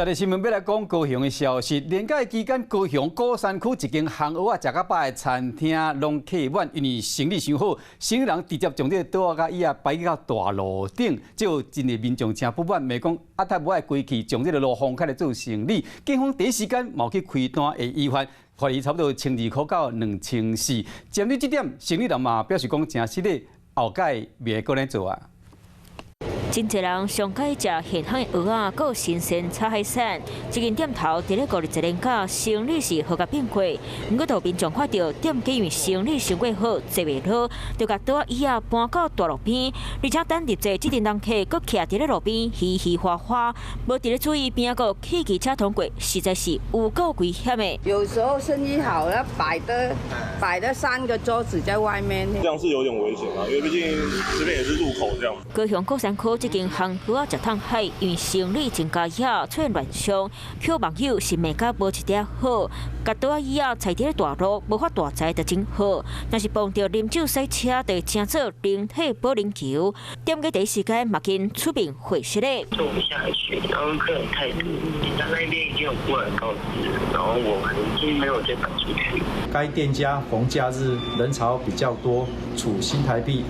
這个新聞欲來講高雄的消息。連假期間，高雄鼓山區一間烘蚵仔食較飽的餐廳攏客滿，因為生意傷好，生意人直接將這个桌仔佮椅仔擺到大路頂，這有真濟民眾真不滿，罵講阿太無愛規氣，將這个路封開來做生意。警方第一時間嘛去開單會依法，罰伊差不多1200塊到2400。針對這點，生意人嘛表示講誠失禮，後擺袂閣按呢做啊。真濟人上喜食現烘的蚵仔，閣有新鮮炒海產。這間店頭佇咧五日一連假，生意是好甲變過。毋過，有民眾看著店家因為生意傷過好，坐袂落，就共桌仔椅仔搬到大路邊，而且等入座這陣人客閣徛佇咧路邊嘻嘻哈哈，無佇咧注意邊仔閣汽機車通過，實在是有夠危險的。有時候生意好，要擺的三個桌子在外面。這樣是有點危險啊，因為畢竟這邊也是路口這樣。高雄鼓山區這間烘蚵仔食燙海，因為生意真佳也出現亂象，予網友是罵甲無一點好，共桌仔椅仔踩佇咧大路，無發大財就真好。若是碰著啉酒駛車，就會成做靈體保齡球。店家第一時間嘛緊出面回釋咧。坐不下去，然後客人太多，他那邊已經有過來告知，然後我們已經沒有再擺出去。該店家逢假日人潮比較多，處新台幣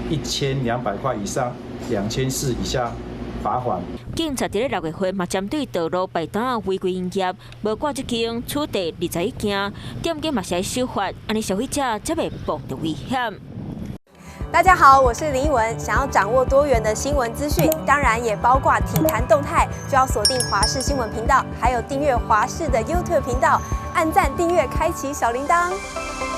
1200塊以上2400以下罰款。警察佇咧6月份嘛針對道路擺檔違規營業，無掛這間處罰21件，店家嘛是愛守法，按呢消費者才袂碰著危險。大家好，我是林奕文。想要掌握多元的新聞資訊，當然也包括體壇動態，就要鎖定華視新聞頻道，還有訂閱華視的 YouTube 頻道，按讚、訂閱、開啟小鈴鐺。